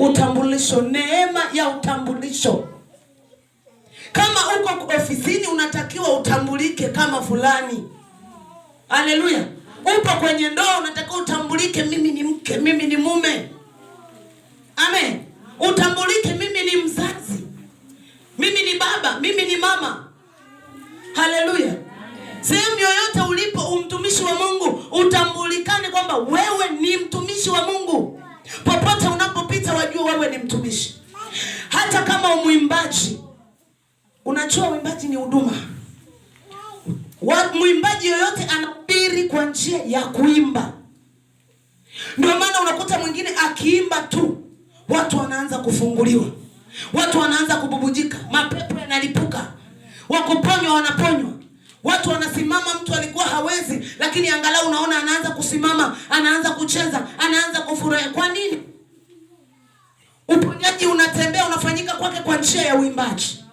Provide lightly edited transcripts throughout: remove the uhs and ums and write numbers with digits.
Utambulisho, neema ya utambulisho. Kama uko ofisini unatakiwa utambulike kama fulani. Haleluya. Upo kwenye ndoa unatakiwa utambulike, mimi ni mke, mimi ni mume. Amen. Utambulike, mimi ni mzazi, mimi ni baba, mimi ni mama. Haleluya. Sehemu yoyote ulipo, umtumishi wa Mungu, utambulikane kwamba wewe ni mtumishi wa Mungu. Popote unapopita, wajue wewe ni mtumishi. Hata kama umwimbaji, unajua uimbaji ni huduma. Mwimbaji yoyote anahubiri kwa njia ya kuimba. Ndio maana unakuta mwingine akiimba tu watu wanaanza kufunguliwa, watu wanaanza kububujika, mapepo yanalipuka, wakuponywa wanaponywa, watu wanasimama. Mtu alikuwa hawezi, lakini angalau unaona anaanza kusimama, anaanza kucheza, anaanza kufurahi. Kwa nini? Uponyaji unatembea, unafanyika kwake kwa njia ya uimbaji.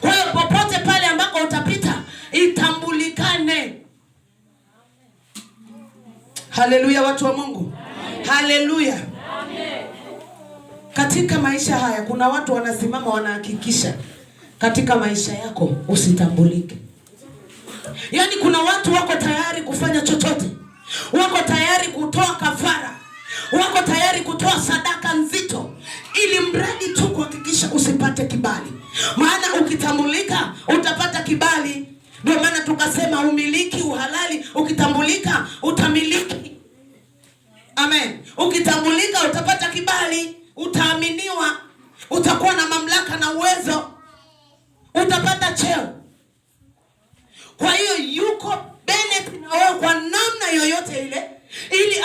Kwa hiyo popote pale ambako utapita itambulikane. Haleluya, watu wa Mungu, haleluya. Katika maisha haya kuna watu wanasimama, wanahakikisha katika maisha yako usitambulike. Yaani kuna watu wako tayari kufanya chochote, wako tayari kutoa kafara, wako tayari kutoa sadaka nzito, ili mradi tu kuhakikisha usipate kibali. Maana ukitambulika utapata kibali. Ndio maana tukasema umiliki, uhalali. Ukitambulika utamiliki. Amen. Ukitambulika utapata kibali, utaaminiwa, utakuwa na mamlaka na uwezo, utapata cheo. Kwa hiyo yuko Bennett na wewe kwa namna yoyote ile ili